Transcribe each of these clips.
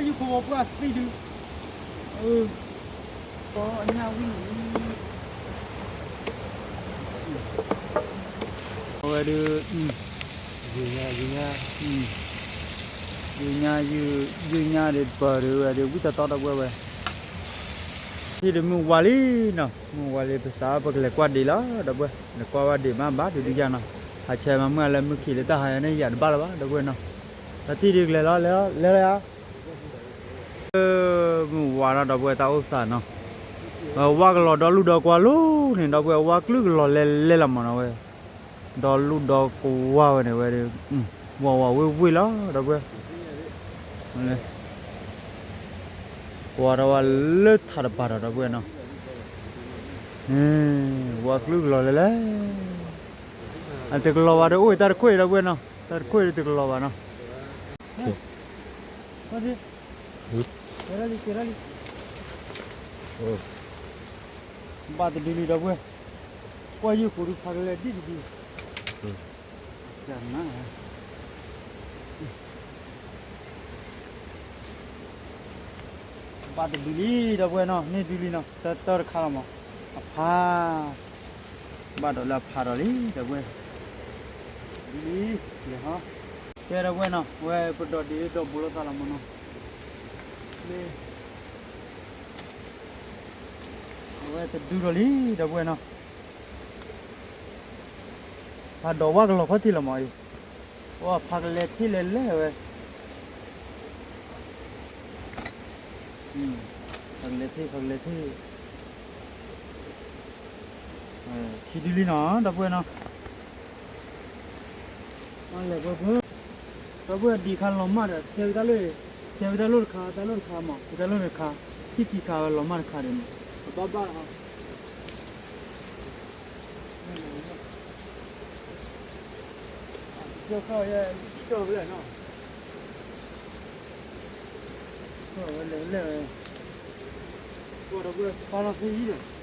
ယုၢ်ခိၣ်ဝီၤပှၢ်သံဒုး, အညၣ်ဝံၣ်အံၤ, အဝဲဒုး, ယုၢ်ညါ, ယုၢ်ညါ, ယုၢ်ညါ, ယုၢ်ညါဒုးပၢၢ်ဒုးဝဲဒုး ဝံၣ်တတီဒီပုၢ်ဝဲၢ်, ထံၣ်ဒုးမုၢ်ဝါလံနီၤ, မုၢ်ဝါလံ ပစးပကလဲၤကွၢ်ဒံးလီၤ ဒီပုၢ်ဝဲၢ်, လဲၤကွၢ်ဝဲဒံးမးဘၣ်ဒုးဒုးယၤနီၤ, ဟးဆဲးမၤမုၢ်အလၢမုၢ်ခံးလၢတၢ်ဟးယၤန့ၣ် ယၤတဘၣ်လၢၤဘၣ် ဒီပုၢ်ဝဲၢ်နီၤ, တၢ်ထံၣ်ဒုးကလဲၤလီၤ လဲၤလီၤ လဲၤလီၤယၤ မုၢ်ဝါနီၤ ဒီပုၢ်ဝဲၢ် တၢ်အိၣ်သးနီၤ, ဝါကလီၤဒီလူဒီကွါလိၤန့ၣ် ဒီပုၢ်ဝဲၢ် ဝါကလုာ်ကလီၤလဲၤလဲၤလီၤမးနီၤဝဲ, ဒီလူဒီကွါဝဲန့ၣ်ဝဲ, ဝါဝါဝ့ၢ်ဝ့ၢ်လီၤ ဒီပုၢ်ဝဲၢ်, ဝါဒီးဝဲလၢထးတပၤဒီး ဒီပုၢ်ဝဲၢ်နီၤ, ဝါကလုာ်ကလီၤလဲၤလဲၤ, အတကလီၤဘၣ်ဒီးအိၣ်တၢ်တခိၣ်အံၤ ဒီပုၢ်ဝဲၢ်နီၤ, တၢ်တခိၣ်အံၤတကလီၤဘၣ်နီၤ ဘၣ်တဒုလံ ဒီပုၢ်ဝဲၢ်, ကွၢ်ယုၢ်ဃိးဒုးဖးကလဲၤဒ်တဒု, ဘၣ်တဒုလံ ဒီပုၢ်ဝဲၢ်နီၤ, န့ၢ်ဒုလံနီၤ, တၢတၢတခါလီၤမး, အဖး ဘၣ်ဒီးလၢအဖးဒီးလံ ဒီပုၢ်ဝဲၢ်, ဒ်လံ, ကဲ ဒီပုၢ်ဝဲၢ်နီၤ, အဝဲပဒိးဒံးဒီးဘူးလိာ်သးလီၤမးနီၤ, အဝဲတဒုဒီးလံ ဒီပုၢ်ဝဲၢ်နီၤ, ဖးဒီးဝါကလီၤခီၣ်ထံးလီၤမးအံၤ, အဖးကလဲၤထံၣ်လဲၤလဲၤဝဲ ဖးကလဲၤထံၣ် ဖးကလဲၤထံၣ် ခံဒုလံနီၤ ဒီပုၢ်ဝဲၢ်နီၤ, လဲၤပှဲၤပှဲၤ, ဒီပုၢ်ဝဲၢ်ဒံးခါလီၤမၢ်ဒီး ဆဲးဝံတၢ်လိၣ်, ဆဲးဝံတၢ်လိၣ်တခါ တၢ်လိၣ်တခါမး ဝံတၢ်လိၣ်တခါ, ထံၣ်ခံခါဝဲလီၤမၢ်တခါဒီးန့ၣ်, အဘၣ်ဘၣ်လီၤ ကၠီၣ်ဃၣ်ဝဲ ကၠီၣ်ဝဲလဲၣ်နီၤ, ကၠီၣ်ဝဲ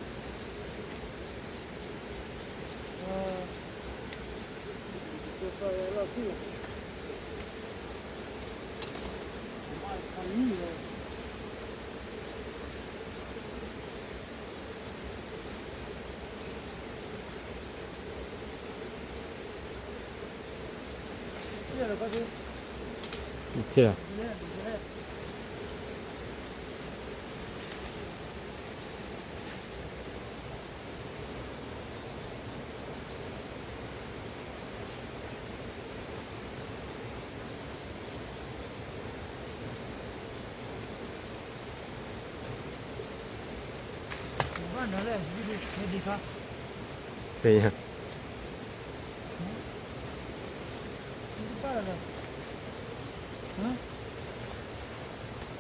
လဲၣ်လဲၣ်ဝဲ, ကၠီၣ်ဒီးဝဲပာ်လီၤသ့ယံၤဒီး, ကၠီၣ်ဃၣ်ဝဲလီၤသ့, မၤတခါလံဝဲ ထံၣ်လီၤ, ဘၣ်နီၤလဲၣ်, ဒ်ခါ, ဘ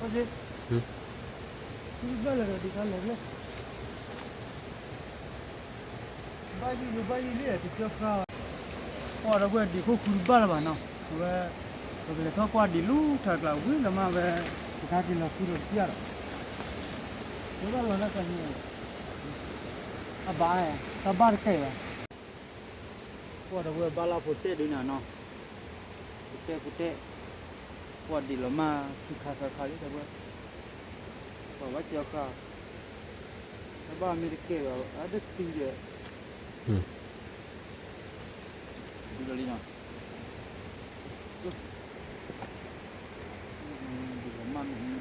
ၣ်လီၤဒီး, ဘၣ်လီၤဒီးဒ်ခါလဲၣ်လဲၣ်. ဘၣ်ယုၢ်လၢဘၣ်ယုၢ်လံ တကၠီဃၣ်, ကွၢ်ဒီပုၢ်ဝဲၢ်ဒံးခိၣ်ဃုတဘၣ်လၢၤဘၣ်နီၤ, အဝဲ, ပကလဲၤထီၣ်ကွၢ်ဒံးလူထးကျးဝံၤလီၤမးဝဲ, တခါက့ၤလီၤဃုဒီးတပျၢ်ဒီး, ဒ်ဘၣ်လီၤလၢတၢ်န့ၣ်, အဘၣ်, တၢ်ဘၣ်တကဲဘၣ်, ကွၢ်ဒီပုၢ်ဝဲၢ်ဘၣ်လၢဖိတဲဒုးနၤနီၤ, ဖိတဲဖိတဲ, ကွၢ်ဒံးလီၤမး ခံခါသၢခါလံဒီပုၢ်ဝဲၢ်, ကွၢ်ဘၣ်ကၠီဃၣ် တဘၣ်မ့ၢ်တကဲဘၣ် အတသံဒီး, ဒ်လီၤလံနီၤ, ဒ်လီၤမးမ့ၢ်,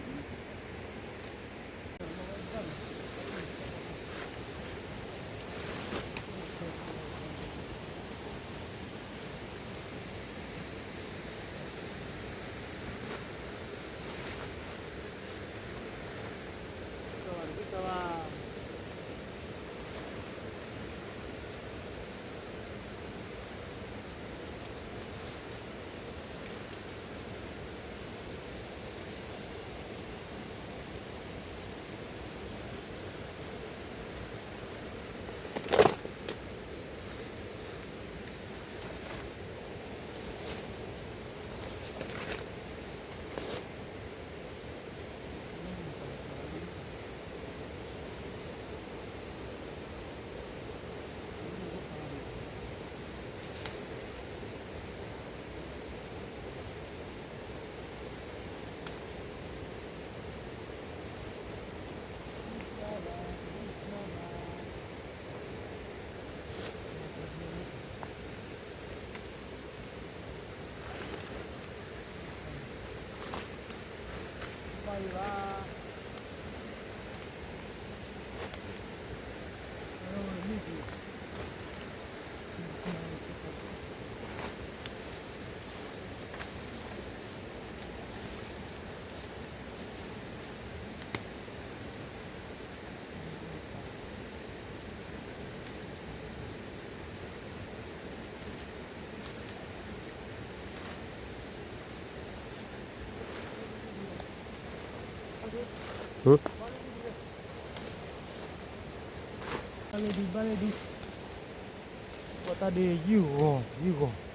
ဘၣ်လၢဒု ဘၣ်လၢဒု ပှၤတၢ်ဒုးယုၢ်ဂီၤ ယုၢ်ဂီ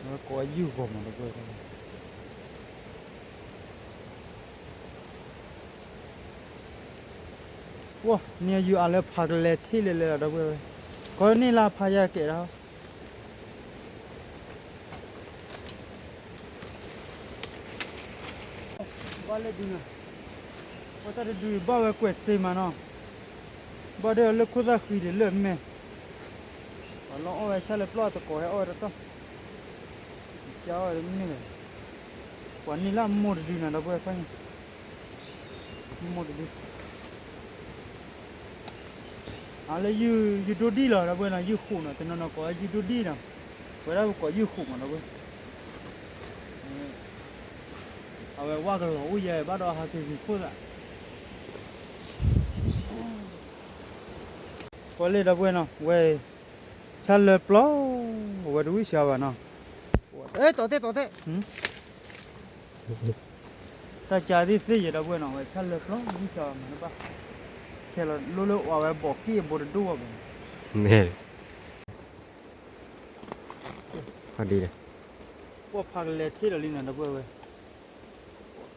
ၤ, ကိးယုၢ်ဂီၤမး ဒီပုၢ်ဝဲၢ်, ပှၤန့ၢ်ယုၢ်အါလၢဖးကလဲၤထံၣ်လဲၤလဲၤလီၤ ဒီပုၢ်ဝဲၢ်, ကီန့ၢ်လၢဖးယၤကဲးဒီး ဘၣ်လၢဒုနီၤ, ပှၤတၢ်တဒုဘၣ်ဝဲကွဲးစ့မးနီၤ, ဘၣ်ဒၣ်လၢခိၣ်သၣ်ဃံဒံးလၢအမဲာ်, ပှၤလီၤအီၣ်ဝဲဆၣ်လၢပျီတကိးဟဲအီၣ်ဝဲတတီၢ်, ကၢအီၣ်ဝဲတမ့ၢ်ဝဲ, ပှၤန့ၢ်လၢအမိၢ်တဒုနီၤ ဒီပုၢ်ဝဲၢ်ဖးန့ၣ်, မိၢ်တဒု အလၢယုၢ်ဒိၣ်ဒံၣ်လီၤ ဒီပုၢ်ဝဲၢ်နီၤ, ယုၢ်ဃိးနီၤ, တနီၤနီၤကိးယုၢ်ဒိၣ်ဒံၣ်နီၤ, ပဝဲဒၣ်ပကိးယုၢ်ဃိးမး ဒီပုၢ်ဝဲၢ်, အဝဲဝၣ်ကလီၤအိၣ်ယဲ ဘၣ်ဒီးဟးက့ၤဂ့ၤခိၣ်သး, ကွၢ်လၢ ဒီပုၢ်ဝဲၢ်နီၤ, ဝဲ ဆၣ်လၢပျီ, အဝဲတဝံၣ်စှၤဘၣ်နီၤ, အဲ တီၤသ့ၣ် တီၤသ့ၣ် တၢ်ကၢသ့ၣ်သ့ၣ်ယဲ ဒီပုၢ်ဝဲၢ်နီၤ, ဝဲဆၣ်လၢပျီ ဝံၣ်စှၤဘၣ်မးတဘၣ်, ဆဲးလီၤလိလၢအီၤဝဲဘီးက့ၣ်အဘိတဒိၣ်ဘၣ်ဘၣ်, ဖးဒံး, ပှၤဖးကလဲၤထံၣ်ဒီးလံနီၤ ဒီပုၢ်ဝဲၢ်,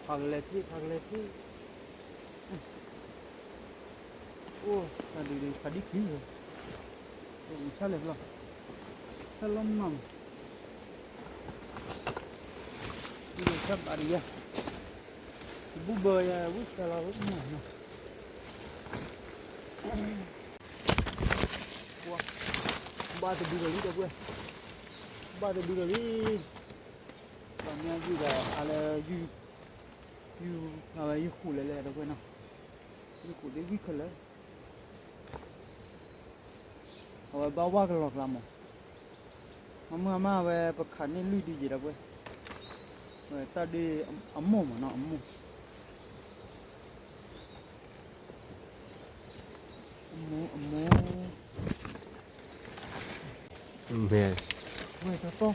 ဖးကလဲၤထံၣ် ဖးကလဲၤထံၣ် အိၣ် ဖးဒံး ဖးဒံးချံ, အိၣ်ဆၣ်လဲၤဖျီ, ဆၣ်လီၤမၢ်, ဆၣ်ဘၣ်ဒံးယါ, ဘူၣ်ဘၢယါ ဝံၣ်ဆၣ်လီၤဝဲမၢ်နီၤ, ဘၣ်တဒုဒီးလံ ဒီပုၢ်ဝဲၢ်, ဘၣ်တဒုဒီးလံ, ပှၤမ့ၢ်ယုၢ်ဒီး အလၢ ယုၢ်ဃိးလဲၤလဲၤ ဒီပုၢ်ဝဲၢ်နီၤ, ယုၢ်ဃိးသ့ၣ်ဝံၣ်ခဲလၢာ်, အဝဲဘၣ်ဝၣ်ကလီၤကျါမး, အမုၢ်အမၢ်ဝဲပခးန့ၢ်လွံၢ်ဒုယဲ ဒီပုၢ်ဝဲၢ်, တၢ်ဒုးအမိၢ်မးနီၤ အမိၢ် အမိၢ် အမိၢ်, ဝဲတတီၢ်,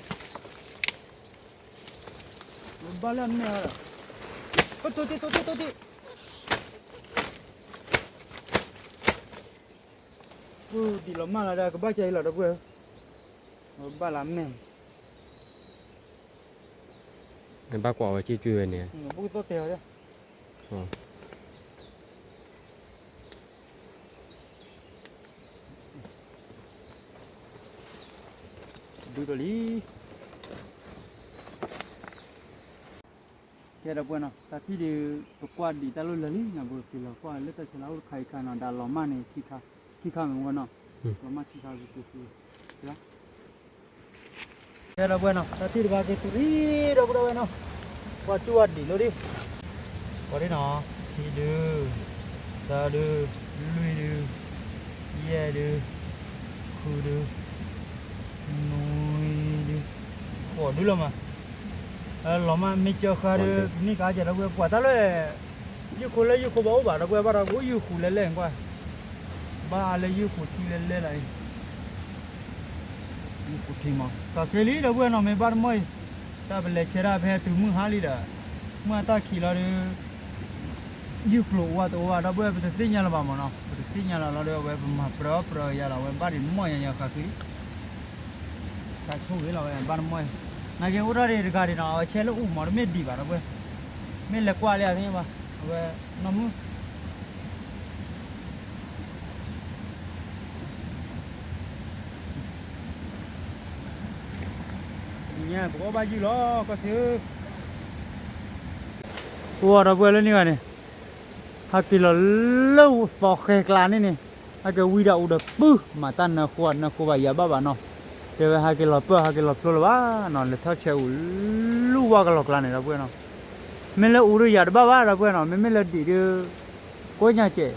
ဘၣ်လၢအမဲာ်ဒီး, တိၢ်တ့ၢ် တိၢ်တ့ၢ် တိၢ်တ့ၢ်, ဒံးလီၤမၢ်လီၤဒီး ကဘၣ်ကဲအံၤလီၤ ဒီပုၢ်ဝဲၢ်, ဘၣ်လၢအမဲာ် နဘၣ်ကွၢ်ဝဲက့ၢ်ကွ့ဝဲန့ၣ်, ဘၣ်ကသီၣ်တဲာ်အီၤ, ဒုးဒီးလံ, ကဲ ဒီပုၢ်ဝဲၢ်နီၤ, တၢ်ထံၣ်ဒုး ပကွၢ်ဒံးတၢ်လိၣ်လၢာ်လံနီၤ, ပက့ၤလီၤကွၢ်လၢတၢ်ဆဲးလၢအအိၣ်တခါအံၤခါနီၤ, ဒီးလီၤမၢ်န့ၣ်ခံခါ, ခံခါမ့ၢ်ဝဲနီၤ, လီၤမၢ်ခံခါကက့ၤ, ကဲ ဒီပုၢ်ဝဲၢ်နီၤ, တၢ်ထံၣ်တဘၣ်က့ၤတုၤလံ ဒီပုၢ်ဝဲၢ်နီၤ, ပှၤတူၢ်ဝဲဒံးလီၤဒံး, ပှၤဒ်နီၤ, ခံဒု, သၢဒု, လွံၢ်ဒု, ယဲၢ်ဒု, ဃုဒု, နွံဒု, ဃိးဒုလီၤမး, လီၤမၢ်မ့ၢ်ကၢဃါဒီး န့ၢ်ကါကဲ ဒီပုၢ်ဝဲၢ် ပှၤတၢ်လၢ ယုၢ်ခိၣ်လၢယုၢ်ခိၣ်ဘၣ်အိၣ်ဘၣ် ဒီပုၢ်ဝဲၢ် ဘၣ်ဒီးကအိၣ်ယုၢ်ဃိးလဲၤလဲၤကွၢ်, ဘၣ်လၢယုၢ်ဃိးထံလဲၤလဲၤလီၤအံၤ, ယုၢ်ဃိးထံမး ကက့ၤလံ ဒီပုၢ်ဝဲၢ်နီၤ မ့ၢ်ဘၣ်တမီၢ်အံၤ, တၢ်ပလဲၤဆဲဒၣ်ဖဲတုၤမုၢ်ဟါလံဒီး, မုၢ်အတၢ်ခံးလီၤဒီး ယုၢ်ကျိၤအိၣ်ဝဲတအိၣ်ဘၣ် ဒီပုၢ်ဝဲၢ် ပတသ့ၣ်ညါလၢၤဘၣ်မးနီၤ, ပတသ့ၣ်ညါလၢၤလီၤဒီး အဝဲပမၤပြၢအီၣ်ပြၢယၤလီၤ အဝဲဘၣ်ဒံးတမီၢ်ညါညါဃးဃ့လံ, တၢ်ဆိၣ်ဂ့ၤလီၤဝဲဘၣ်တမီၢ်အံၤ, နာ်က့အိၣ်ထီၣ်ဒံးတဂၤဒံးနီၤ အဝဲဆဲလၢအိၣ်မး တမ့ၢ်ဒံးဘၣ် ဒီပုၢ်ဝဲၢ်, မ့ၢ်လဲၤကွၢ်လံအသ့ဘၣ် အဝဲနီၢ်မုၢ် ညါပကအီၣ်ဘၣ်ယုၢ်လီၤ ကီၢ်ဆၢ, အိၣ်ဒီပုၢ်ဝဲၢ်လၢန့ၣ်ဂၤန့ၣ်, ဟဲက့ၤလီၤလၢသီဃဲကျါန့ၣ်န့ၣ်, ဟဲက့ၤဝံဒၣ်အူဒီးပုၢ် မၤတၢ်နၢဃိနၢဃိဘၣ်ယၤဘၣ်ဘၣ်နီၤ, တဲဝဲဟဲက့ၤလီၤပၢၢ် ဟဲက့ၤလီၤဖျိလၢၤဘၣ်နီၤ လဲၤထီၣ်ဆဲးအူလၢဝၣ်ကလီၤကျါန့ၣ် ဒီပုၢ်ဝဲၢ်နီၤ, မ့ၢ်လၢအူဒုးယၤတဘၣ်ဘၣ်ဒီပုၢ်ဝဲၢ်နီၤ, မ့မ့ၢ်လၢဒံးဒုး ကိးညါစဲး,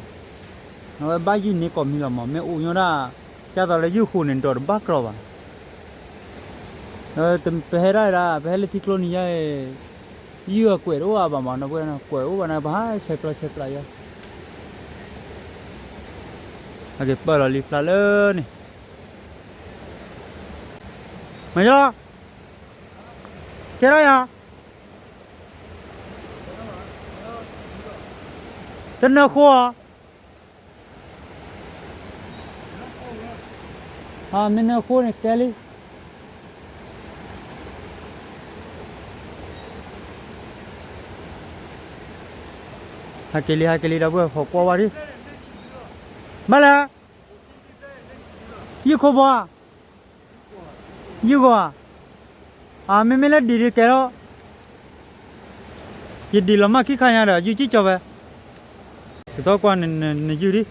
အဝဲဘၣ်ယုၢ်န့ၢ်ကိးမံၤလီၤမး, မ့ၢ်အူညီဒၣ် ကၢ်သိးလၢယုၢ်ဃိးန့ၣ် ဒီးတဘၣ်ကြီဘၣ်. ပဟဲဒၣ်ဒၣ် ပဟဲလၢထံကျိနံၤညါအံၤ ယုၢ်အကွဲးတအိၣ်အါဘၣ်မး ဒီပုၢ်ဝဲၢ်နီၤ, ကွဲးအိၣ်ဘၣ်န့ၣ် ပဟးဆဲးကျိးဆဲးကျိးယၤ အက့ၤပၢၢ်လီၤလံဖျါလၢန့ၣ်, မၤယီၤ, ကဲထီၣ်ယၤ, တနၢၤဃိဧါ, မ့ၢ်နၢၤဃိန့ၣ်ကဲလံ. ဟးက့ၤလံ ဟးက့ၤလံ ဒီပုၢ်ဝဲၢ် ဟီၣ်ကွီၢ်ဝါဒံး, ဘၣ်လဲၣ်, ယုၢ်ခိၣ်ဘီဧါ, ယုၢ်ဂီၤဧါ, အမ့မ့ၢ်လၢဒံးဒုးကဲလီၤ, ယဒံးလီၤမၢ်ခံခါညါဒီး ယုၢ်ကံၢ်ကၠီဝဲ, ကသီကွၢ်နယုၢ်ဒံး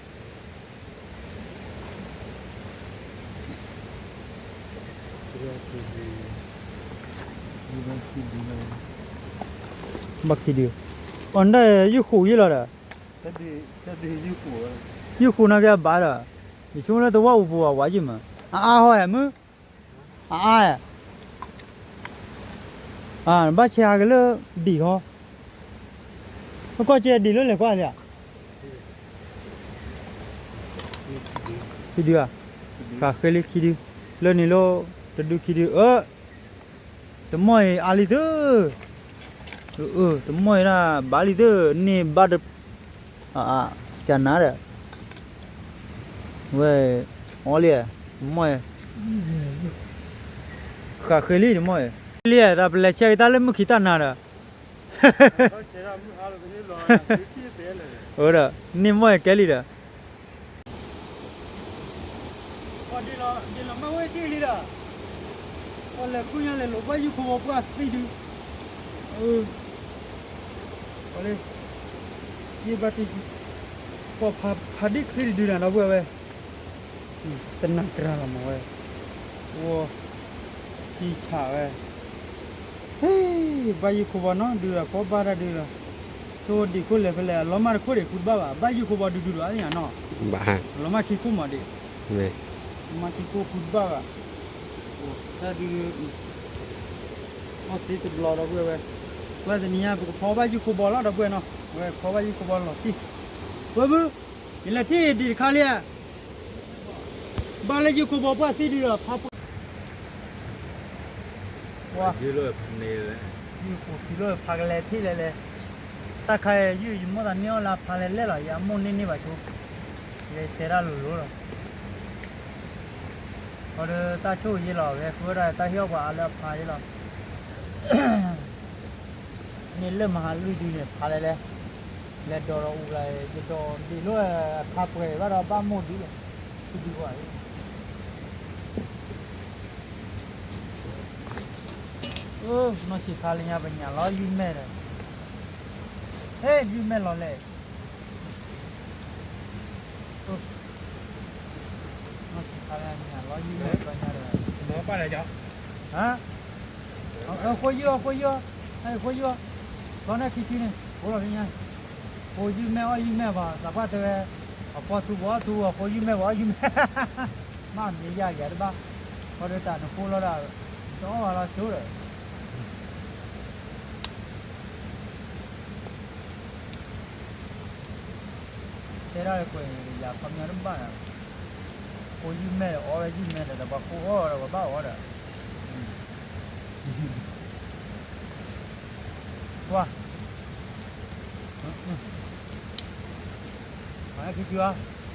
ဘၣ်ခံဒု, အီၤဒၣ်ယုၢ်ဃိးယံၤလီၤဒီး, ယုၢ်ဃိးနာ်က့အဘၣ်ဒီး, ယဆိကမိၣ်လၢသဝီပူၤပူၤအဝဲယံၤမး, အအါဟီဧါမုၢ်, အအါဧါ, ဘၣ်ဆဲးဟးက့ၤလၢဒံးဟီ, အကီၢ်ကဲဒံးလၢလဲၤကွၢ်လံဧါ, ခံဒုဧါ, ဃာ်ဃ့လံခံဒု, လၢန့ၣ်လီၤ, တဒုခံဒု, တမီၢ်အံၤအါလံသၢ, တမီၢ်အံၤဒၣ်ဘၣ်လံသၢ, န့ၢ်ဘၣ်တ, ကနၤဒီး, ဝဲ, အီလံ, တမီၢ်အံၤ, ဃာ်ဃ့လံတမီၢ်အံၤ, လံ, တၢ်ပလဲၤဆဲးက့ၤတၢ်လၢမုၢ်ခံးတၢ်နၤဒီး, အၢဒီး, န့ၢ်မီၢ်အံၤကဲလံဒီး ပှၤဒ်လီၤမၢ်ဝဲထံၣ်လံဒီး, ပှၤလဲၤဃုညါလဲၤလိာ်ဘၣ်ယုၢ်ခိၣ်ဘီပှၢ်သံဒု, လၢ, ယဘၣ်တံၢ်, ပှၤဖးဒ့ချ့တဒုနၤဒီပုၢ်ဝဲၢ်, တနၤကြၤလီၤမးဝဲ, ဝီ, ထံဆးဝဲ ဟ့ၣ်, ဘၣ်ယုၢ်ခိၣ်ဘီနီၤဒုဒီး ကိးဘၣ်တၢ်ဒုဒီး, ဆိဒံးခိၣ်လဲၤဖဲလဲၣ် အလီၤမၢ်တခိၣ်ဒံးဃုတဘၣ်ဘၣ်, ဘၣ်ယုၢ်ခိၣ်ဘီဒုဒုဒီးအါညါနီၤ, အလီၤမၢ်ခံခိၣ်မးဒံး, လီၤမၢ်ခံခိၣ်ဃုတဘၣ်ဘၣ်, တၢ်ဒု, အီၣ်သ့တဘျီဒီပုၢ်ဝဲၢ်, ဝဲတနံၤညါပကဖီဘၣ်ယုၢ်ခိၣ်ဘီလီၤဒီပုၢ်ဝဲၢ်နီၤ, ဝဲဖီဘၣ်ယုၢ်ခိၣ်ဘီလီၤတံၢ်, ဝဲမုၢ်, ယလဲၤထံၣ်ဒံးတခါလံဧါ ဘၣ်လၢယုၢ်ခိၣ်ဘီပှၢ်သံဒုဒီးဖးပှၢ်, ပှၢ်, ယုၢ်ခိၣ်ခံလၢဖးကလဲၤထံၣ်လဲၤလဲၤ, တၢ်ခါအံၤယုၢ်ယမိၢ်သးန့ၢ်အီၣ်လၢဖးလဲၤလဲၣ်လီၤ ယအမိၢ်န့ၢ်န့ၢ်ဘၣ်ဆိ, ယတဲဒၣ်လိၤလိၤလီၤ, ဃီဒီးတၢ်ဆိၣ်ဂ့ၤယဲလီၤ ဝဲဃုဝဲဒၣ်တၢ်ဟ့ၣ်အီၣ်ပှၤအါလၢအဖးယဲလီၤ န့ၣ်လၢမဟါလွံၢ်ဒုန့ၣ် ဖးလဲၣ်လဲၣ်, လဲၤဒိးဒီးအူလၢ ယဒိးဒံးလိာ်အခါပှဲၤဘၣ်ဒီးဘၣ်မိၢ်ဒုလီၤ, ဒုဒုဝဲ, နီၢ်ဆံးခါလၢညါပညၣ်လီၤယုၢ်မဲာ်ဒီး, ဟဲယုၢ်မဲာ်လီၤလဲၣ် နီၢ်ဆံးခါလၢညါလီၤယုၢ်မဲာ်လီၤညါဒီး, အဃိယုၢ်အီၤ ဃိယုၢ်အီၤ, ဃိယုၢ်အီၤ, လီၤန့ၣ်ခံဆံန့ၣ် အိၣ်လီၤလၢညါ, ဃိယုၢ်မဲာ်အီၣ်ယုၢ်မဲာ်ဘၣ် သးပှၢ်တဲဝဲ, အဖီထူဘၣ်အီၣ်ထူ အဃိယုၢ်မဲာ်ဘၣ်အီၣ်ယုၢ်မဲာ်, မ့ၢ်မ့ၢ်ယၤယၤတဘၣ်, ဃီဒီးတၢ်နဃိလီၤဒီး, တအီၣ်ဘၣ်လီၤဆိဒီး တဲဒၣ်လၢကွဲးန့ၣ် ယၤခီပညီတဘၣ်နၤ, ဃိယုၢ်မဲာ်ဒီး အီၣ်ဝဲယုၢ်မဲာ်ဒီး ဒီးပှၤဃိအီၣ်ဒီးပှၤဘၣ်အီၣ်ဒီး, ကွၢ်, မၤခံဆူဧါ,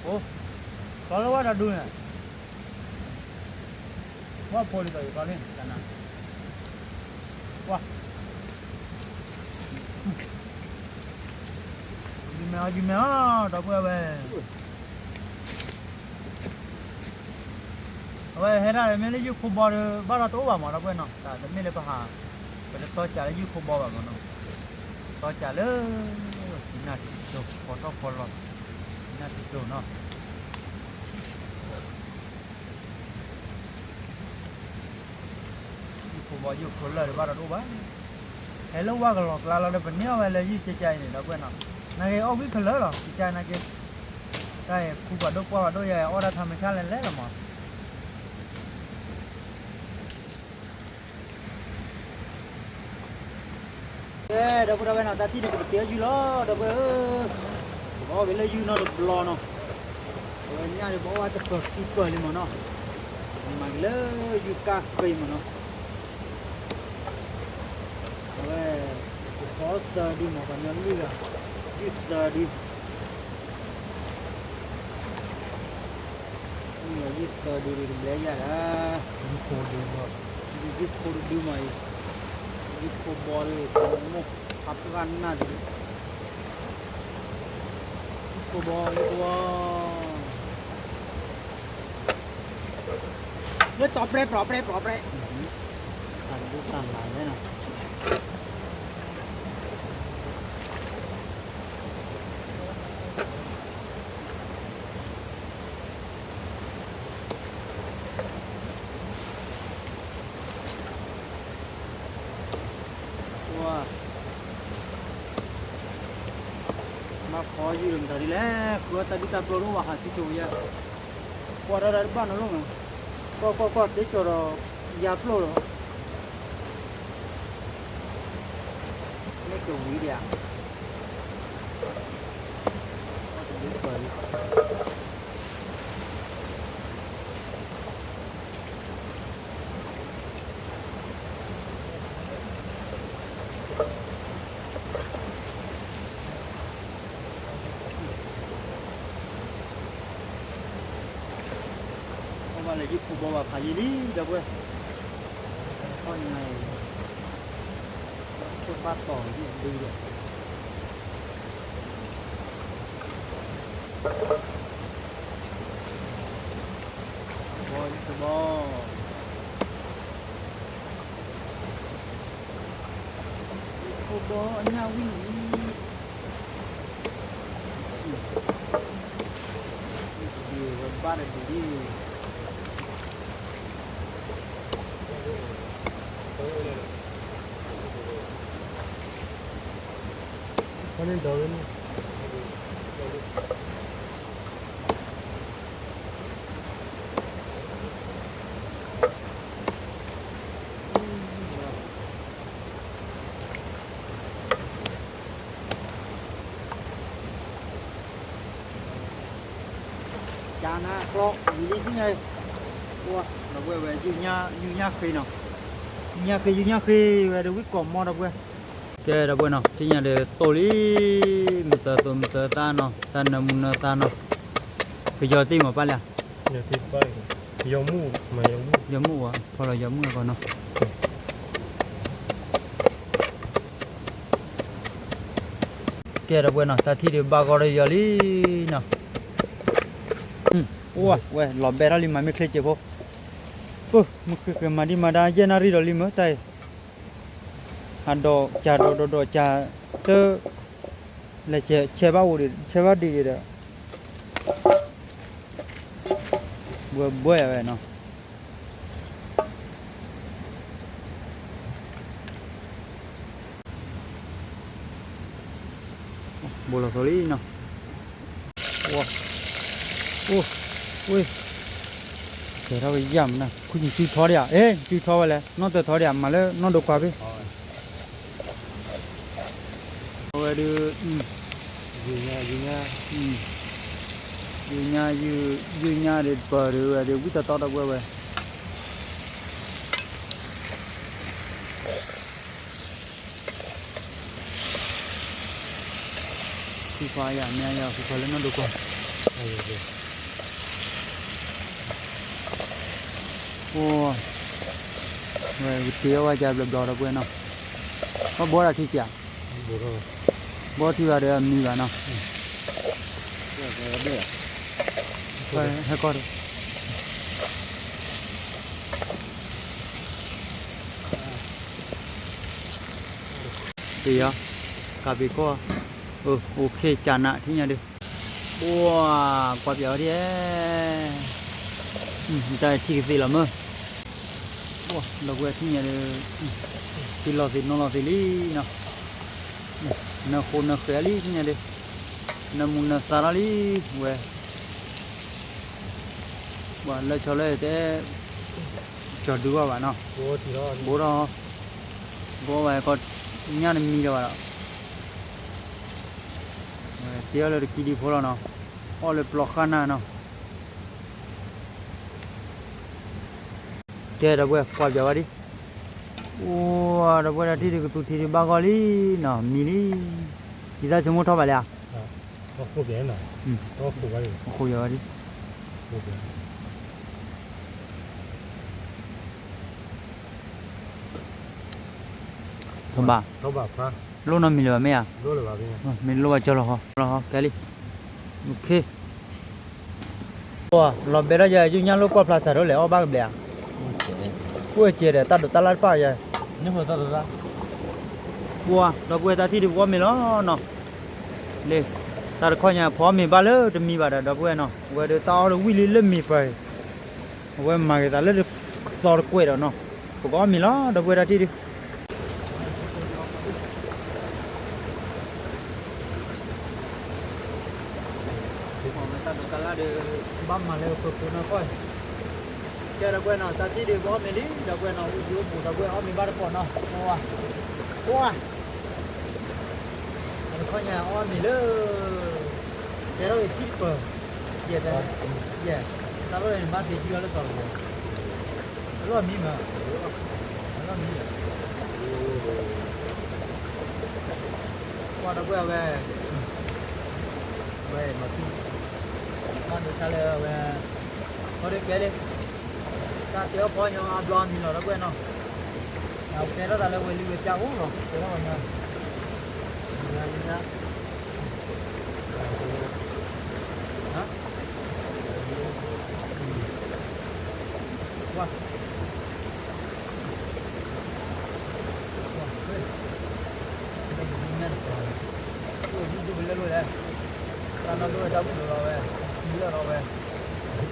အိ, ကျီလၢဝဲဒီးဒူန့ၣ် ဝဲဖိလံၤဒီးယကျီန့ၣ် တနၤ, ကွၢ်, ယုၢ်မဲာ်အီၤ ယုၢ်မဲာ်အီၤ ဒီပုၢ်ဝဲၢ်, အဝဲဟဲဒၣ်မ့ၢ်လၢယုၢ်ခိၣ်ဘီဒီး ဘၣ်ဒီးတအိၣ်ဘၣ်မး ဒီပုၢ်ဝဲၢ်နီၤ, တၢ်တမ့ၢ်လၢပဟး, ပတသီစးလၢယုၢ်ခိၣ်ဘီဘၣ်မးနီၤ, သီစးလၢ နၢ်တံၢ်တိၢ် ဖီထီၣ်ဖီလီၤ, နၢ်တံၢ်တိၢ်နီၤ ယုၢ်ခိၣ်ဘီယုၢ်ခိၣ်လၢာ်ဒီးဘၣ်ဒီးတအိၣ်ဘၣ်, ဟဲလၢဝါကလီၤကျါလီၤဒီး ပန့ၢ်အီၣ်ဝဲလၢယုၢ်ကကါအံၤန့ၣ် ဒီပုၢ်ဝဲၢ်နီၤ, နာ်က့အီၣ်ကွံာ်ခဲလၢာ်လီၤ ကကါနာ်က့, တၢ်အံၤ ခူပှၤဒိၣ်ပှၢ်ပှၤဒိၣ်ယဲ အီၣ်ဒၣ်ထီမ့ၢ်ဆၣ်လဲၤလဲၤလီၤမး. ကဲ ဒီပုၢ်ဝဲၢ်နီၤ တၢ်ထံၣ်န့ၣ် ပကတ့အီၣ်ယုၢ်လီၤ ဒီပုၢ်ဝဲၢ်ဧၢ, ပအီၣ်က့ၤလၢယုၢ်နီတဘျီနီၤ, အဝဲညၣ်ဒီးပအီၣ်ဝဲတပၢၤခံပၢၤလံမးနီၤ, မၤက့ၤလၢယုၢ်ကါဃ့မးနီၤ. အဝဲ ကဖီသၢဒုမး ပှၤညီလွံၢ်ဂၤ, ယုၢ်သၢဒု, ယုၢ်သၢဒုဒုဘျဲယၤဒၣ်, ယုၢ်ဖိဒုမး, ယုၢ်ဖိတဒုမးအံၤ, ယုၢ်ဖိဘီဒု, မိၢ်ဖးပှၢ်နၢ်ဒု, ယုၢ်ဖိဘီ ယုၢ်ဖိဘီ လၢတီၤပြဲ ပြီပြဲ ပြီပြဲ, တၢ်ဒိၣ်တၢ်လၤလဲၣ်နီၤ. ဘၣ်ဖီယုၢ်လၢမတၤဒ်လဲၣ် ဃုအီၣ်တၢ်ဒုၣ်တၢ်ပျိၢ်တအိၣ်ဘၣ်ဟးသံကၠိယဲ, ကွၢ်ထီၣ်တၢ်တဘၣ်နီၤလိၣ်မး, ကွၢ်ကွၢ်ကွၢ်သ့ကၠီၤဒီး ယါပျိၢ်လီၤ, မ့ၢ်ကဝံၤဒံးဧါ. အီၣ်ဘၣ်လၢယုၢ်ဖိဘီဘၣ်ဖးယံာ်လံ ဒီပုၢ်ဝဲၢ်, ခီညါအံၤ ခိၣ်ဘၣ်တီၤယုၢ်ဒုဒီး ဘီယုၢ်ဖိဘီ ယုၢ်ဖိဘီအညၣ်ဝံၣ်လံ, ဝဲဘၣ်တဒုဒံး ကၠါနါကျီ ယူၤလံသ့ၣ်ညါ, ဒီပုၢ်ဝဲၢ် ယုၢ်ညါဃ့နီၤ, ယုၢ်ညါဃ့ ယုၢ်ညါဃ့ဝဲဒီး ဝံၣ်ကိးမီဒီပုၢ်ဝဲၢ်, ကဲဒီပုၢ်ဝဲၢ်နီၤ သ့ၣ်ညါဒီးတိၢ်လံ, မုၢ်သၢသိမုၢ်သၢသၣ်နီၤ တၢ်နၢမူနၢသၣ်နီၤ, ပယီၤသ့ၣ်မးပၢ်လၢ ယီၤမုၣ်ဝဲ ဖီလီၤယီၤမုၣ်အဂီၢ်နီၤ. ကဲဒီပုၢ်ဝဲၢ်နီၤ တၢ်ထံၣ်ဒုးဘၣ်ဂီၢ်ဒီးယီၤလံနီၤ, အိၣ်ဝဲ လီၤဘဲထီၣ်လံ မၤမ့ၢ်ချ့စဲးဖိ, ပမ့ၢ်ဃ့ကမၤဒံးမၤဒါ ယဲၢ်နၣ်ရံၣ်ဒီးလံမ့ၢ်တၢ်အံၤ, ဟးဒီးကၢ်ဒီးဒီးဒီးကၢ်တၢ်, လဲၤဆဲးဘၣ်အိၣ်ဒံး ဆဲးဘၣ်ဒံးဒံးဒီး ဘှဲဘှဲဝဲနီၤ. ဘိလီၤသိးလံနီၤ. အိၣ်, အိၣ်, ကဲထီၣ်ကယၢ်မနုၤ ခူၣ်နစုထီဒံးဧါ, အဲၣ် နစုထီဝဲလဲၣ် နီၢ်တထီဒံးဧါ မၤလၢနီၢ်ဒိကွၢ်ဖဲ အဝဲဒုး, ယုၢ်ညါ, ယုၢ်ညါ, ယုၢ်ညါ, ယုၢ်ညါဒံးပၢၢ်ဒံးဝဲဒုး ဝံၣ်တတီဒီပုၢ်ဝဲၢ်ဝဲ ဃုဖီယၤ မ့ၢ်ယၤ ဃုဖီလၢနီၢ်ဒိကွၢ်, အိၣ်, ဝဲကတ့အီၣ်ဝဲကဘျီဘျီဒီပုၢ်ဝဲၢ်နီၤ, ဘၣ်ဘှီဒၣ်ထံကၠး, ဘှီထံဘၣ်ဒီးအမံၤဘၣ်နီၤ, ဟဲကီၢ်ဒီး ပယီၤ, ကးပ့ၤကီၢ်, အိၣ်ခ့ကၢ်နးထံၣ်ညါဒုး, အိၣ်, ကွၢ်ပယီၤဒ်, တၢ်ထံၣ်ကသ့လီၤမ့ၢ်, ဒီပုၢ်ဝဲၢ်ထံၣ်ညါဒုး, သံလီၤသံးနီၤလီၤသံးလံနီၤ, နၢဃိနၢဃဲၤလံညါဒီး, နၢမူနၢသါထီၣ်လံ, ဝဲ, ပှၤလၢဆီလၢတဲ, ကၠီၤဒုဘၣ်ဘၣ်နီၤ, ဘိထီၣ်, ဘိဘၣ်ကီ, ညၣ်တမံဒီးဘၣ်ဒီး, ဝဲတ့အီၣ်လၢတကံဒံဖိလီၤနီၤ, အီၣ်လၢပျီဃၣ်နၢ်နီၤ ကဲဒီပုၢ်ဝဲၢ် ကွၢ်ပၠးဝဲဒံး, အိၣ်ဒီပုၢ်ဝဲၢ် တၢ်ထံၣ်ဒုးကသူထံဒုးဘၣ်ဂီၢ်လံနီၤ, မံလံ, ယသးဆိကမိၣ်ထီၣ်ဘၣ်လံဧါ, ဃိပၠးဝဲဒံး, ထီၣ်ဘၣ်, လိၣ်နီတမံၤလၢၤဘၣ်မ့ၢ်ဧါ, မ့ၢ်လိၣ်ဘၣ်ကၠီလီၤဃီ, လီၤဃီ ကဲလံ, လီၤဘဲထီၣ်ယၤ ယုၢ်ညၣ်လိၣ်ကွၢ်ဖျါစးထီၣ်လဲၣ် အီၣ်ဘၣ်ကဘျဲးဧါ, ကွၢ်ကဲဒီး တၢ်ဒိးတၢ်လၣ်တဖၣ်ယၤ, ကွၢ်, ဒီပုၢ်ဝဲၢ် တၢ်ထံၣ်ဒုးပအီၣ်မ့ၤလီၤနီၤ, လၢ, တၢ်တခီညါ ဖီအီၣ်မ့ၤဘၣ်လၢတမံၤဘၣ်ဒီး ဒီပုၢ်ဝဲၢ်နီၤ, ဝဲဒီးတၢ်အီၣ်တဝံၣ်လံလၢမ့ၤပၢၤ, အဝဲမၤက့ၤသးလၢသီတကွဲးဒီးနီၤ, ပကအီၣ်မ့ၤလီၤ ဒီပုၢ်ဝဲၢ် တၢ်ထံၣ်ဒုး တၢ်ဒိးတၢ်လၣ်ဒီး ဘၣ်မၤလၢပဖိနီၤဖီၣ်, ကဲဒီပုၢ်ဝဲၢ်နီၤ တၢ်ထံၣ်ဒုးပအီၣ်မ့ၤလံ ဒီပုၢ်ဝဲၢ်နီၤ, အိၣ်ဘှံးအိၣ်ဘူး ဒီပုၢ်ဝဲၢ် အီၣ်မ့ၤဘၣ်တပီၢ်နီၤ, ကွၢ်, တၢ်တခီညါအီၣ်မ့ၤလၢ, ကဲထီၣ်က့ၤထံၣ်တပၢၤ, ယဲၢ်, ယဲၢ်, တၢ်လီၢ်န့ၣ်ဘၣ်သ့ၣ်ထံၣ်အီၤလၢသီတဝီ, အလီၢ်မံမး, အလီၢ်မံ, ကွၢ်ဒီပုၢ်ဝဲၢ်, ဝဲမၤသံ, ဘၣ်ဒိတၢ်လၢအဝဲ, ခီဒုးကဲလံ, တၢ်တဲအီၣ်ဖီညီအဘျီအမံၤလီၤ ဒီပုၢ်ဝဲၢ်နီၤ, ကဲထီၣ်သးလၢဝဲလံဝဲပျၢ်အိၣ်လီၤ ကဲထီၣ်ဝဲညါ, ကွၢ် တၢ်နီၢ်ဒိၣ်ဝဲတၢ်ဘူၣ်ဒိၣ်လီၤဝဲ, ထံလၢာ်လီၤဝဲ,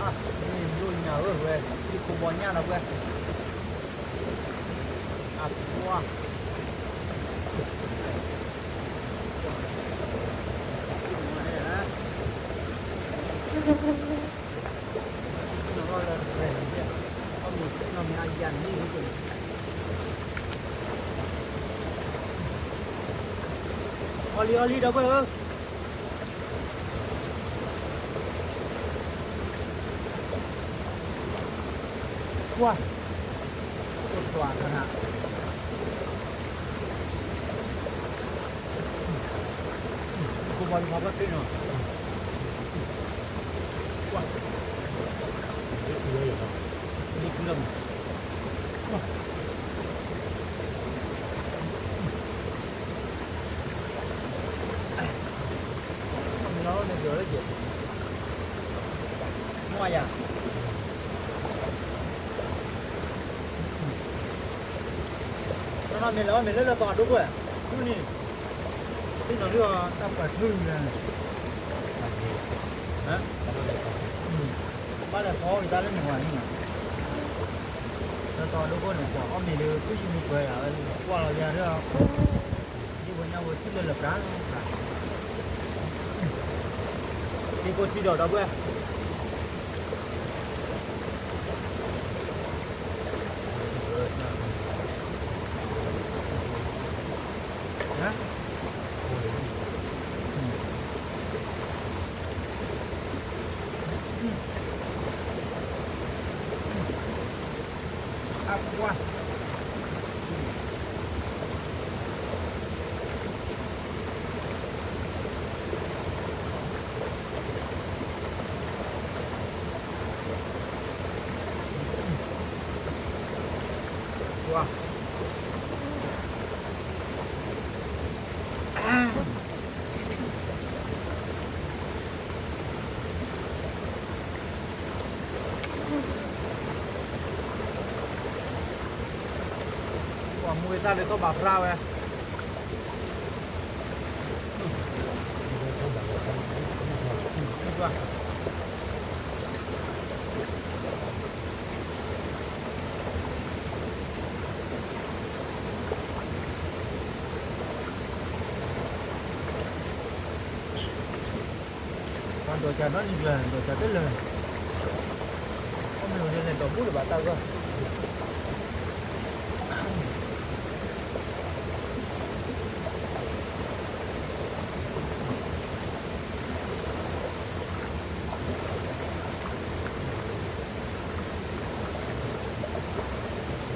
အါ, မ့ၢ်ယိၣ်ညါဧၢဝဲ, ယခိၣ်ဘီညၣ်လီၤဝဲ, အါ, ကွၢ် အီၣ်လံအီၣ်လံ ဒီပု� အီ�ၣ်လံအီၣ်လံ ဒီပုၢ်ဧၢ, ကွၢ်, အိၣ်သွးခါနၤ, ခိၣ်ဘီတဖၣ်ဘၣ်သ့ၣ်နီၤ, ကွၢ်, ဒ်ကုလီၤမး မ့ၢ်လီၤန့ၣ် ယီၤလၢယဲၢ်, မ့ၢ်ယၤ, တနီၤမ့ၢ်လီၤမ့ၢ်လၢလၢပှၤဒိၣ်ကွဲၢ်, ဒ်န့ၣ်, သ့ၣ်နီၤလံအီၤတၢ်ပှၤထူၣ်လၢ, ဘၣ်လဲၤဖီက့ၤတၢ်လၢန့ၣ်ဝဲန့ၣ်, လၢပှၤဒိၣ်ကွဲၢ်န့ၣ် ပှၤအီၣ်မ့ၤလၢသူၣ်ယုၢ်မံပှဲၤယၤဝဲ, ကွၢ်လီၤယၤဒီး ဒ်ပှၤညါဝဲထံၣ်လၢလၢပှၤ, ထံကိၢ်ထံဒီး ဒီပုၢ်ဝဲၢ်, အကွၢ် ကွၢ်, ကွၢ်မူဝဲတၢ်လၢကီၢ်ဘၣ်ဖျါဝဲ, ကွၢ် ပှၤဒိးစၢ်နီတနံၤကျၢၤ ဒိးစၢ်တလၢာ်, ခီမ့ၢ်ဝဲန့ၣ်လဲၤဒိးဘူးလၢၤဘၣ်တၢ်ဂီၢ်,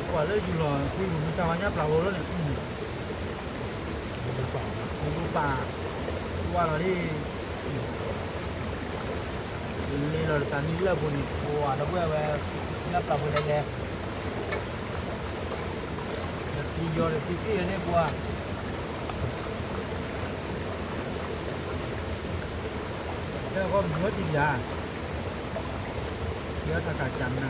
ကွၢ်လၢယူၤလီၤ ဖုယူၤမ့ၢ်တၢ်ဝါညါပျၢ်ဝဲလီၤန့ၣ်, မ့ၢ်ပၢ်, ဝါလီၤလံ, လဲၤလီၤတၢ်နံၤလၢပူၤန့ၣ် ပှၤဒီပုၢ်ဝဲၢ်, ညါပျၢ်ပူၤလဲၤလဲၤ, ဒီးသံယီၤဒီးသံသံန့ၣ်ပှၤ, တဲဃီမုၢ်ဟီၣ်တံၢ်ယၤ, ယထးကၢ်ကၢ်နၤ,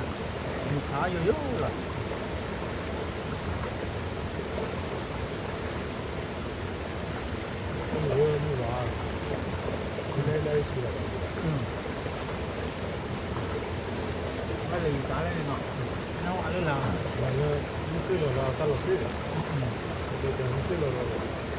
ယူၤဖးယိယိလီၤ. ဘၣ်လဲၤယူၤသးလဲၣ်န့ၣ်နီၤ, နဝဲလၢလၢ, လၢ, မ့ၢ်သ့ၣ်လီၤလီၤတၢ်လီၤသ့ၣ်, မ့ၢ်သ့ၣ်လီၤလီၤမ့ၢ်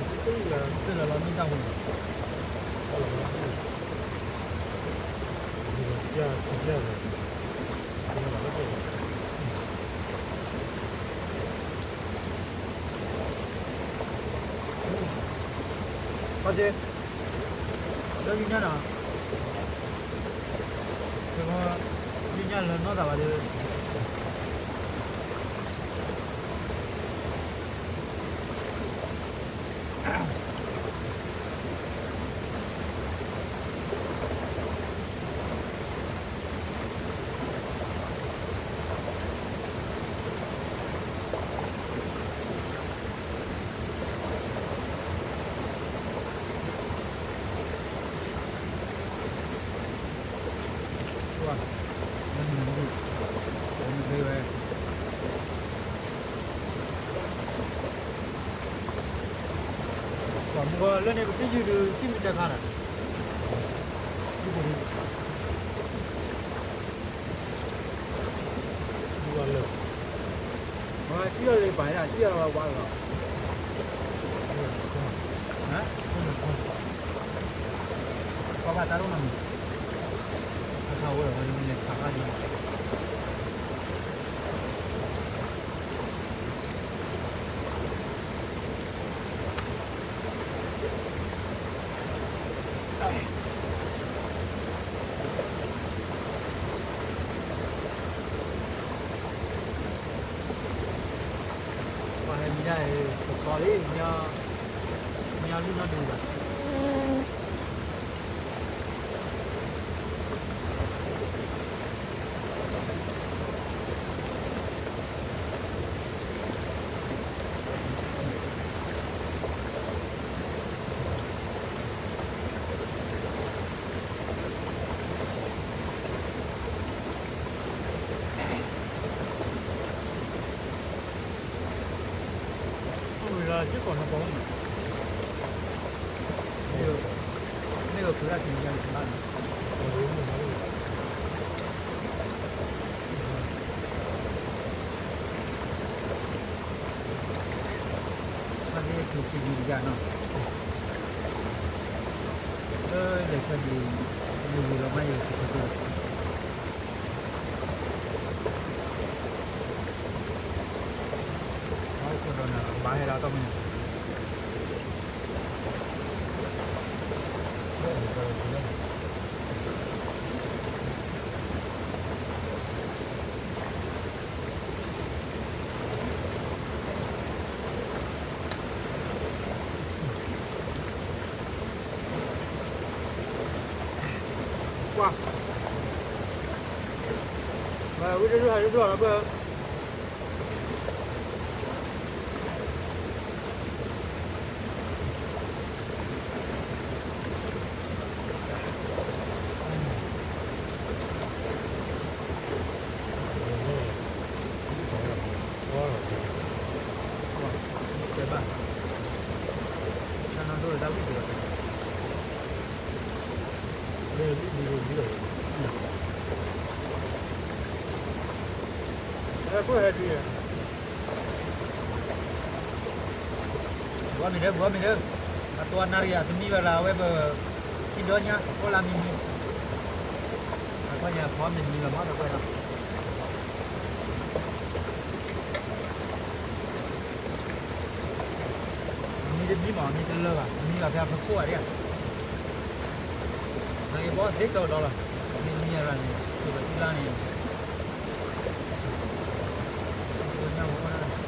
တၢ်ဝဲန့ၣ်, တၢ်လီၤသ့ၣ်, အီၣ်က့ၤ, လၢညါနီၤ, လၢညါလၢနီၢ်သးဘၣ်ဒီး ပှၤမုၢ်ဂီၤလၢန့ၣ် ပတယုၢ်ဒုး ထံၣ်မ့ၢ်တဲခါနီၤ, ထံၣ်လီၤလၢပာ်ဒၣ် ထံၣ်လီၤဝါလီၤ, ပှၤဘၣ်တၢ်ဒိၣ်မးမံၤ, အခါဝဲလီၤ ဝဲန့ၣ်ခးခါဒံး ပှၤဟဲမံၤဒၣ်အံၤ ကသီလံ, မ့ၢ်အီၤလံနီတမံၤဘၣ်. အိၣ်ဝဲဒၣ်စ့ၢ်ကီးနီၢ်ကီၢ်မး, မ့ၢ်, မ့ၢ်ကဖုးဒၣ်က့ၤယၤန့ၣ်ဘၣ်န့ၣ်, မ့ၢ်ကဖုးက့ၤယၤနီၤ, လၢလဲၤဆၢဒံး, ယဝံၤလီၤမးယကဖုးက့ၤ ဘၣ်ဟဲလီၤတၢ်မုၢ်န့ၣ်, ကွၢ်, ဝဲတဒူၣ်ဟးတဒူၣ်လီၤ ဘၢ ဘုအီၣ်မ့ၤဒၢ ဘုအီၣ်မ့ၤဒၢ, အတနၣ်ရံၣ်အတမံဘၣ်လၢအဝဲပ, ခံဒီညါ အိၣ်လၢမံမံ, ညါဖီမ့ၢ်မံလီၤမး ဒီပုၢ်ဝဲၢ်နီၤ, မံတမံဘၣ် မံတလၢဘၣ် မံဘၣ်ဖဲအဖီခိၣ်ဘၣ်ဒၣ်, မ့ၢ်ဘီသ့ကီးဒီးလီၤ, မ့ၢ်မံရၤန့ၣ် သုကသံလါန့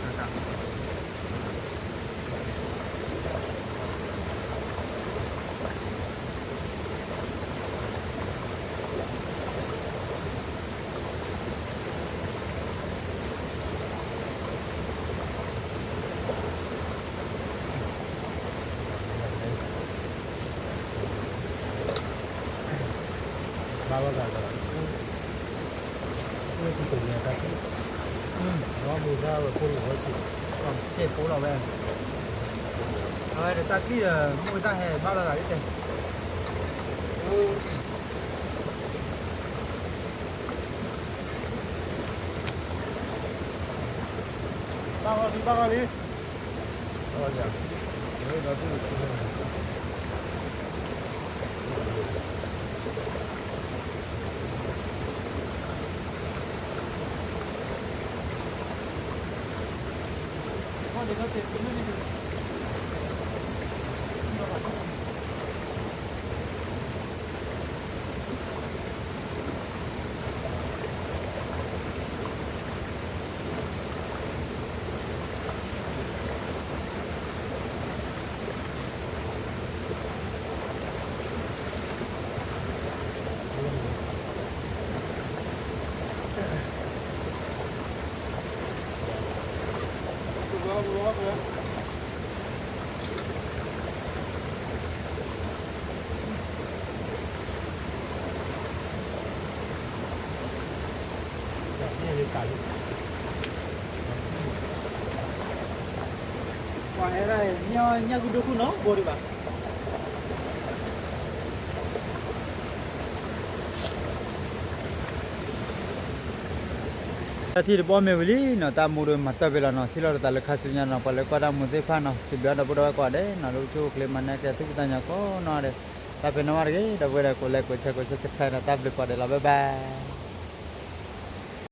ၣ် ဘၣ်ဝဲဂၤလီၤ, ဝဲတံၤပညါတၢ်ခံ, အဝဲမူဒါဝဲဖိလီၤဝဲဆံ, ကဲဖိလီၤဝဲ, အဝဲဒီးတၢ်ကျံၣ်ဒီး မူဒါဟဲဘၣ်လီၤဂာ်ဒ်တဲ, ဘၣ်ဂီၢ်လံ ဘၣ်ဂီၢ်လံ. ပှၤဟဲဒၣ် ညၣ်ဂုၢ်ဒိၣ်ခိၣ်နီၤ ဘိဒံးဘၣ်. တၢ်ထံၣ်တဘီမ့ၢ်ဝံၤလံနီၤ တၢ်မူဒီးမၤတၢ်ဖဲလီၤနီၤ ထံၣ်လိာ်တသးလၢခါဆူညါနီၤ ပှၤလၢကွၢ်တၢ်မူသ့ၣ်တဖၣ်နီၤ စံးဘျုးဒီပုၢ်ဒီဝဲၢ်ကိးဂၤဒဲးနီၤ လၢအိၣ်ဆူၣ်အိၣ်ချ့မၤနၢၤက့ၤသူၣ်ဖှံသးညီကိးနီၢ်ဂၤဒဲး တၢ်ဖဲနီၣ်ဝဲတဂ့ၤ ဒီပုၢ်ဝဲၢ်ဒီး ကိးလဲကိးဆဲကိးဆဲ subscribe နီၤ တၢ်ဘျုးကိးဂၤဒဲးလီၤ bye bye.